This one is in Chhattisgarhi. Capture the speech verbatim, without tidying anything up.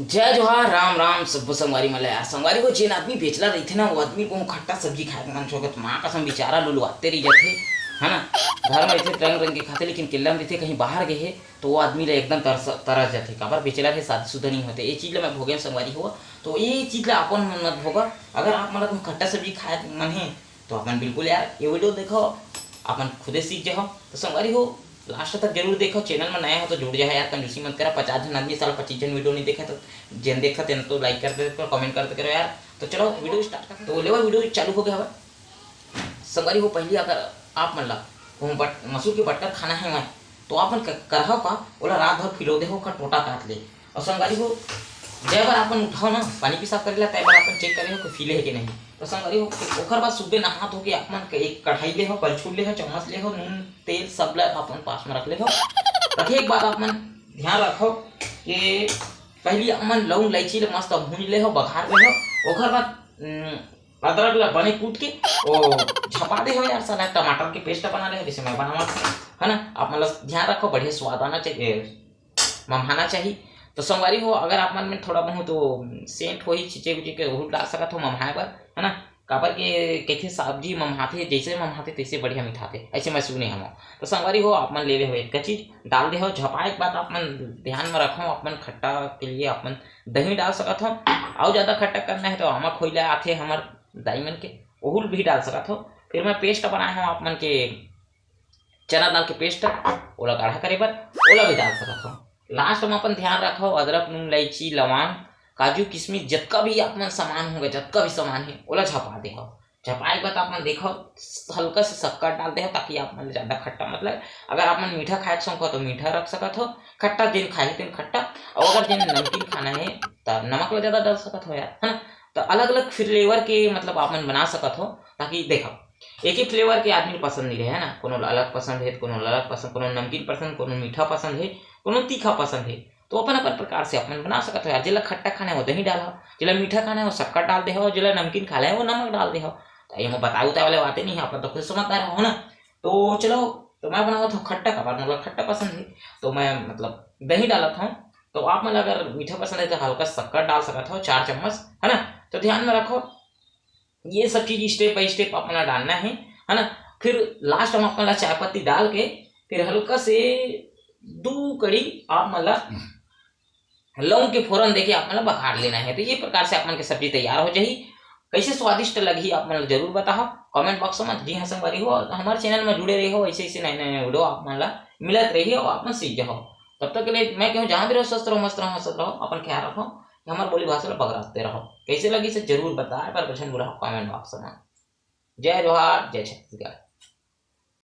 जय जोहार, राम राम सब्बो संगवारी मन ल। यार संगवारी हो, जेन आदमी बेचला रहिथे ना, वो आदमी को खट्टा सब्जी खाए के मन होगे, त माँ कसम बेचारा लुलवाते रह जाथे, है ना। घर में इथे रंग रंग के खाथे, लेकिन केल्ला में रहिथे, कहीं बाहर गए हे, तो वो आदमी ल एकदम तरस तरस जाथे। काबर बेचला के शादीशुदा नहीं होते, ये चीज ल मैं भोगे संगवारी हो, तो ये चीज ल अपन मन मत भोगा। अगर आप मन ल खट्टा सब्जी खाए के मन हे, तो अपन बिल्कुल यार ये वीडियो देखो, अपन खुदे सीख जाओ। तो संगवारी हो, लास्ट तक जरूर देखो। चैनल में नया हो तो जुड़ जाए यार, कंजूसी मत करा। पचास जन आदमी साला पच्चीस जन वीडियो नहीं देखे, तो जेन देखा तेन तो लाइक कर दे करो, कमेंट कर दे करो यार। तो चलो वीडियो स्टार्ट करते हैं। तो लेवा वीडियो चालू हो गया हवा। संगवारी हो, पहली अगर आप मन ला कहूँ बट मसूर के बट्टर खाना है वहाँ, तो आप मन क-, करहा का ओला रात भर फिलो दे हो का टोटा काट ले। और संगवारी हो, जय बार आप मन उठाओ ना पानी पेशाब करे ला, तय बार आप मन चेक करे हो कि फीले है कि नहीं। तो संगवारी हो, ओकर बाद सुबह नहा धो के आप मन एक कढ़ाई ले हो, कलछुल ले हो, चम्मच ले हो, नून तेल सब ला अपन पास में रख ले हो। रखे के बाद आप मन ध्यान रखो कि पहली आप मन लौंग इलायची ले मस्त भून ले हो, बघार ले हो। ओकर बाद, उम, अदरक ला बने कूट के ओ झपा दे हो यार, साला टमाटर के पेस्ट बना ले हो, जैसे मैं बनावत हूँ, है ना। आप मन ला ध्यान रखो, बढ़िया स्वाद आना चाहिए, ममहाना चाहिए। तो संगवारी हो, अगर आप मन में थोड़ा बहुत वो सेंट होही, छिचे उचे के, ओहू डाल सकत हो ममहाए बर, है ना। काबर के कहिथे सब्जी ममहाथे, जैसे ममहाथे तैसे बढ़िया मिठाथे, ऐसे मैं सुने हूँ। तो संगवारी हो, आप मन ले ले हो एक चीज डाल दे हो, झपाए के बाद आप मन ध्यान में रखो, आप मन खट्टा के लिए आप मन दही डाल सकत हो। और ज्यादा खट्टा करना है तो आमा खोइला आथे हमर दाई मन के, ओहू ल भी डाल सकत हो। फिर मैं पेस्ट बनाए हूँ आप मन के चना दाल के पेस्ट, ओला गाढ़ा करे बर ओला भी डाल सकत हो। लास्ट में अपन ध्यान रखो, अदरक, नून, इलायची, लवांग, काजू, किशमिश, जतका भी आप मन सामान होगे, जतका भी सामान है, ओला झपा दे हो। झपाए के बाद आप मन देखो, हल्का से शक्कर डाल दे हो, ताकि आप मन ज्यादा खट्टा मत लगे। अगर आप मन मीठा खाए के शौक हो तो मीठा रख सकत हो, खट्टा जेन खाए तेन खट्टा, और अगर जेन नमकीन खाना है तो नमक ला ज्यादा डाल सकत हो यार, है ना। तो अलग अलग फ्लेवर के मतलब आप मन बना सकत हो, ताकि देखो एक ही फ्लेवर के आदमी पसंद नहीं रहे, है ना। कोनो ला अलग पसंद है, कोनो ला अलग पसंद, कोनो नमकीन पसंद, कोनो मीठा पसंद है, कोनो तीखा पसंद है। तो अपन अपन प्रकार से अपन बना सकत हो यार। जेला खट्टा खाना है वो दही डाल हो, जेला मीठा खाना है वो शक्कर डाल दे हो, जेला नमकीन खाना है वो नमक डाल दे हो। तो ये मैं बताऊ उताए वाले बातें नहीं है, अपन तो खुद समझदार हो ना। तो चलो, तो मैं बनावत हूँ खट्टा, काबर मोला खट्टा पसंद है, तो मैं मतलब दही डालत हूँ। तो आप मन ला अगर मीठा पसंद है तो हल्का शक्कर डाल सकत हो, चार चम्मच, है ना। तो ध्यान में रखो, ये सब चीज स्टेप बाय स्टेप आप मन ला डालना है, है ना। फिर लास्ट में आप मन ला चाय पत्ती डाल के फिर हल्का से दू कड़ी आप मन ला लौंग के फोरन देके आप मन ला बघार लेना है। तो ये प्रकार से आप मन के सब्जी तैयार हो जाही। कैसे स्वादिष्ट लगही आप मन ला जरूर बताओ कमेंट बॉक्स में। जी हाँ संगवारी हो, हमारे चैनल में जुड़े रहो, ऐसे ऐसे नए नए वीडियो आप मन ला मिलत रही और आप मन सीख जाओ। तब तक के लिए मैं कहूँ, जहाँ भी रहो स्वस्थ रहो, मस्त रहो, हंसत रहो, अपन ख्याल रखो, हमारे बोली भाषा ला बगराते रहो। कैसे लगी से जरूर बताए, पर कुछ बुलाओ कमेंट बॉक्स में। जय जोहार, जय छत्तीसगढ़।